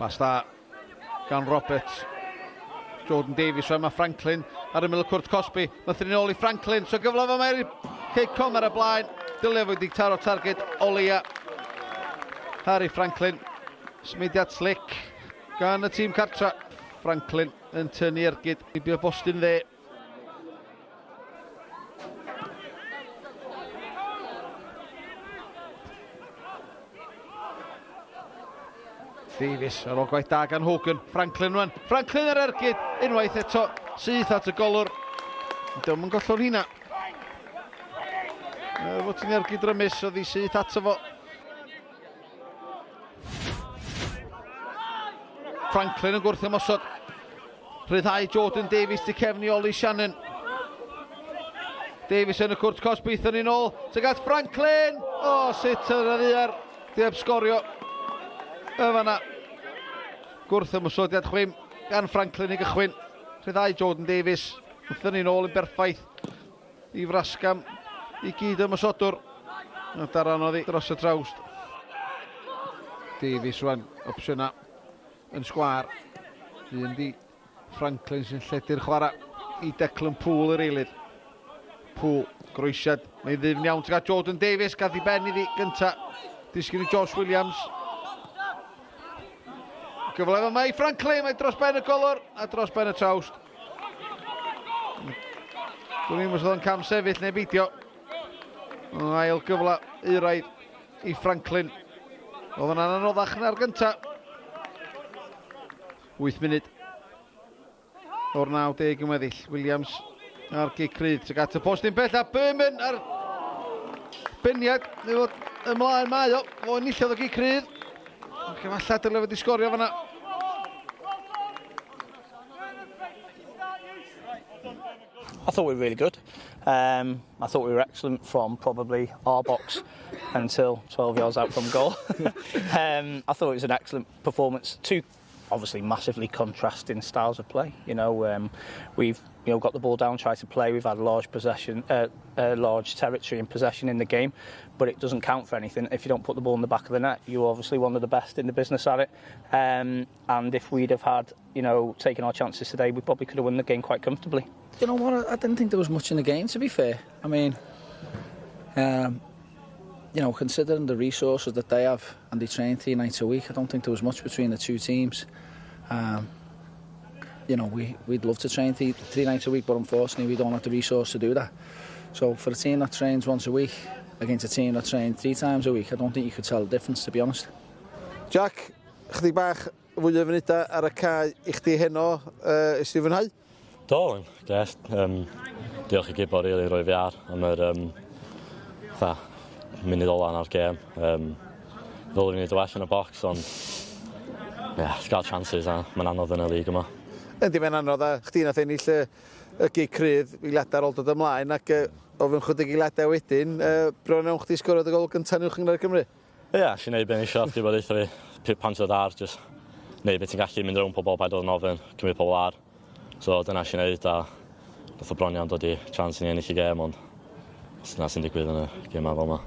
Pas da gan Roberts. Jordan Davies, rhaid mae Franklin ar ymyl y cwrt cosbi. Mae ni'n ôl i Franklin, so gyfle fo mae'r Cei Com ar y blaen. Dylai fod wedi taro targed o leia. Harry Franklin, symudiad slick gan y tîm cartra. Franklin yn tynnu ergyd i bio bostyn dde. Davies ar ôl gwaith da gan Hogan. Franklin rwan. Franklin ar ergyd unwaith eto. Syth at y golwr. Dio'm yn gollwng hynna. Fod ti'n ergyd rymus oedd hi syth ato fo. Franklin yn gwrth ymosod. Rhyddhau Jordan Davies tu cefn i Ollie Shannon. Davies yn y cwrt cosb, aethon ni'n ôl. Tuag at Franklin! O, oh, sut yr addiar. Di heb sgorio. Y fanna. Gwrth ymosodiad chwim gan Franklin i gychwyn. Rhyddhau Jordan Davies. Aethon ni'n ôl yn berffaith i Frascam i gyd ymosodwr. A daranodd i dros y trawst. Davies rwan, opsiynau yn sgwâr. Un di Franklin sy'n lledu'r chwarae i Declan Poole yr eilydd. Poole, groesiad, mae'n ddyfn iawn. Ti'n Jordan Davies, gath i ben iddi gynta. Disgyn i Josh Williams. Gyfle yma i Franklin, mae dros ben y golwr a dros ben y trawst. Dwi'n i'n os oedd o'n cam sefyll neu beidio. Ail gyfle euraidd i Franklin. Oedd yna'n anoddach na'r gynta. 8 munud o'r 90 yn weddill. Williams ar gic rydd tuag at y postyn pell a Berman ar beniad. Neu fod ymlaen mae o. O enillodd o gic rydd. Ac efallai dyle fod i sgorio fanna. I thought we were really good. Um, I thought we were excellent from probably our box until 12 yards out from goal. um, I thought it was an excellent performance. Two obviously massively contrasting styles of play. You know, um, we've you know got the ball down, tried to play. We've had large possession, uh, uh, large territory and possession in the game, but it doesn't count for anything if you don't put the ball in the back of the net. You're obviously one of the best in the business at it. Um, and if we'd have had, you know, taken our chances today, we probably could have won the game quite comfortably. You know what? I didn't think there was much in the game, to be fair. I mean, um, you know, considering the resources that they have and they train three nights a week, I don't think there was much between the two teams. Um, you know, we, we'd love to train th three nights a week, but unfortunately we don't have the resource to do that. So for a team that trains once a week against a team that trains three times a week, I don't think you could tell the difference, to be honest. Jack, chydig bach fwy o funudau ar y cae i chdi heno, uh, ys ti fwynhau? Do, gres. Um, diolch i Gibbo rili roi fi ar am yr um, fatha, munud ola na'r gêm. Um, ddylwn i wneud y well yn y bocs, ond yeah, gael chances a mae'n anodd yn y lig yma. Yndi, mae'n anodd a chdi nath ennill y, y gig crydd eiliadau ar ôl dod ymlaen ac uh, o fewn chydig eiliadau wedyn, uh, bron iawn chdi sgorio dy gol gyntaf yn Uwch Gynghrair Cymru. Ie, yeah, eisiau gwneud beth eisiau, ti'n bod eitha fi, pan ti'n dod ar, just neud beth ti'n gallu, mynd rownd pobl, paid dod yn ofyn, cymryd pobl ar. So dyna eisiau gwneud a nath o bron iawn dod i chance i ni ennill y gêm, ond dyna sy'n digwydd yn y gêm fel yma.